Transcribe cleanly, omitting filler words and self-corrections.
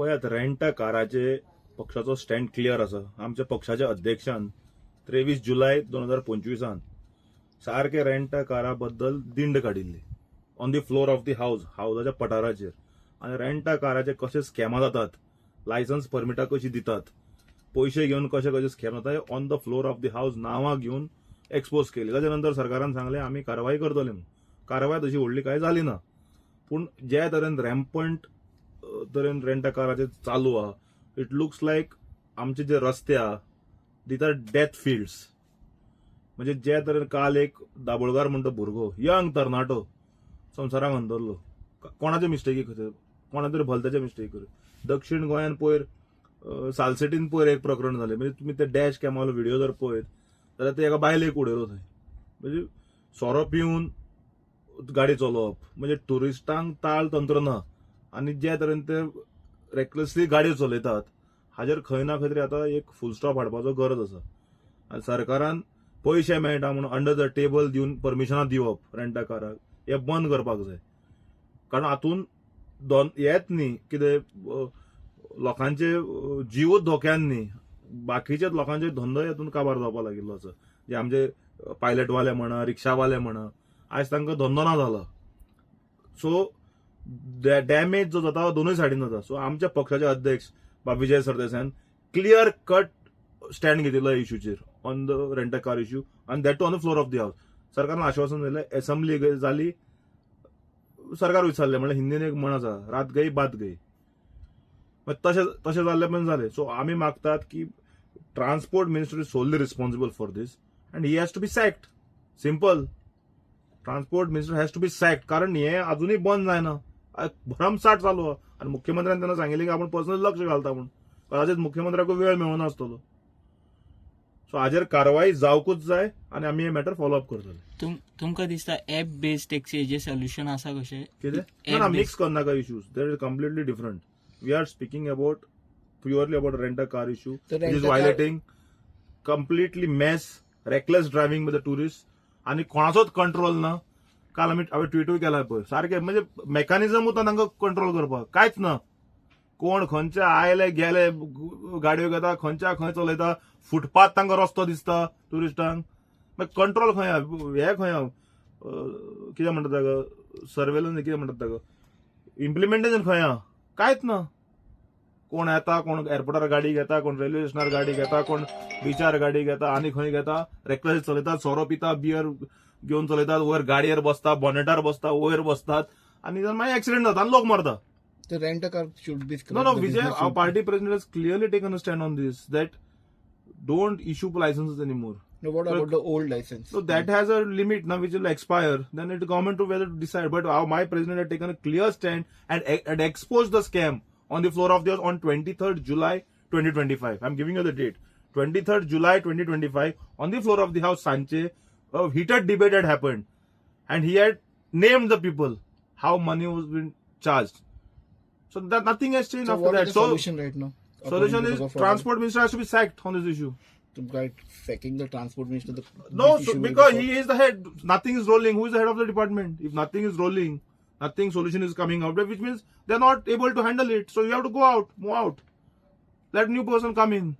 पळयात, रेंटा काराचे पक्षाचो stand clear आसा. आमच्या पक्षाच्या अध्यक्षान 23 जुलय 2025 सारके रेंटा कारा बद्दल दिंड काडिल्ली on the floor of the house, हावजाच्या पठाराचेर. आनी रेंटा काराचे कशे स्कॅमां जातात, लायसन्स परमिटां कशी दितात, पयशे घेवन कशे कशे स्कॅम जाता, on the floor of the house नांवां घेवन एक्सपोज केली. ताच्या नंतर सरकारान सांगलें आमी कारवाय करतले म्हणून. कारवाय तशी व्हडली कांय जाली ना, पूण जे तरेन रॅम्पंट तरेन रेंटा काराचे चालू आहा, it looks लायक आमचे जे रस्ते आहा, these are death fields. म्हणजे जे तरेन काल एक दाबोळकार म्हणटा भुरगो, यंग तरणाटो संवसाराक अंदरलो, कोणाचे मिस्टेकी खातीर, कोणा तरी भलत्याच्या मिस्टेकी खातीर. दक्षिण गोंयान पयर सालसेटीन पयर एक प्रकरण जालें. म्हणजे तुमी ते डॅश कॅमालो व्हिडिओ जर पळयत जाल्यार ते एका बायलेक उडयलो थंय. म्हणजे सोरो पिवन गाडी चलोवप, म्हणजे ट्युरिस्टांक ताळ तंत्र ना आनी जे तरेन ते रेकलेसली गाडयो चलयतात, हाजेर खंय ना खंय तरी आतां एक फूल स्टॉप हाडपाचो गरज आसा. आनी सरकारान पयशे मेळटा म्हणून अंडर the table दिवन परमिशनां दिवप रेंटा काराक, हे बंद करपाक जाय. कारण हातून दोन येत न्ही कितें, लोकांचे जिवूच धोक्यान न्ही, बाकीचे लोकांचे धंदो हातून काबार जावपाक लागिल्लो आसा. जे आमचे पायलटवाले म्हणा, रिक्षावाले म्हणा, आयज तांकां धंदो ना जाला. सो डॅमेज जो जाता तो दोनूय सायडीन जाता. सो आमच्या पक्षाचे अध्यक्ष बाब विजय सरदेसायान क्लियर कट स्टँड घेतिल्लो इशूचेर, on the rent car issue, आनी that on the floor of the house. सरकारान आश्वासन दिलें, एसेंब्ली जाली, सरकार विचारलें. म्हणल्यार हिंदीन एक म्हण आसा, रात गई बात गई. मागीर तशें तशें जाल्लें पण जालें. सो आमी मागतात की transport minister is solely responsible for this and he has to be sacked. Simple. Transport minister has to be sacked, कारण हे अजुनूय बंद जायना, भरमसाठ चालू आहा. आनी मुख्यमंत्र्यान तेन्ना सांगिल्लें की आपूण पर्सनली लक्ष घालता म्हूण, कदाचित मुख्यमंत्र्याकूय वेळ मेळूं नासतलो. सो हाजेर कारवाई जावकूच जाय आनी आमी हे मॅटर फॉलो अप करतले. तुमकां दिसता एप बेस्ड टॅक्सीचें सोल्युशन आसा कशें? कितें? App ना, based. Mix करनाका issues. That is completely different. We are speaking about purely about rent a car issue, The which is rent a car- violating completely mess, reckless driving with the tourist आणि कोणाचोच control ना. काल आमी, हांवें ट्विटूय केला पळय, सारकें म्हणजे मेकॅनिझम उरता तांकां कंट्रोल करपाक, कांयच ना. कोण खंयचे आयले गेले, गाडयो घेता, खंयच्या खंय चलयता, फुटपाथ तांकां रस्तो दिसता ट्युरिस्टांक. मागीर कंट्रोल खंय आहा? हे खंय आहा? कितें म्हणटा ताका, सर्वेलन्स कितें म्हणटात ताका, इम्प्लिमेंटेशन खंय आहा? कांयच ना. कोण येता, कोण एअरपोर्टार गाडी घेता, कोण रेल्वे स्टेशनार गाडी घेता, कोण बिचार गाडी घेता आनी खंय घेता, रेकलेस चलयतात, सोरो पिता, बियर घेवन चलयतात, वयर गाडयेर बसता, बॉनेटार बसता, वयर बसतात आनी मागीर एक्सिडेंट जाता आनी लोक मरता. The rent a car should be scrapped. No, The Vijay, business our party president has clearly taken a stand on this, that don't issue licenses anymore. No, what about the old license? So that has a limit now, which will expire. Then it government to whether to decide. But my president had taken a clear stand and exposed the scam on the floor of the house on 23rd July 2025. I'm giving you the date. 23rd July 2025, on the floor of the house, सांजचे, a heated debate had happened, and he had named the people, how money was being charged. So that nothing has changed So after what that. is the So solution right now? Solution According is to the transport minister has to be sacked on this issue. To by sacking the transport minister, the No, this so issue will be because solved. He is the head, nothing is rolling. Who is the head of the department? If nothing is rolling, nothing solution is coming out, which means they're not able to handle it. So you have to go out, move out. Let new person come in.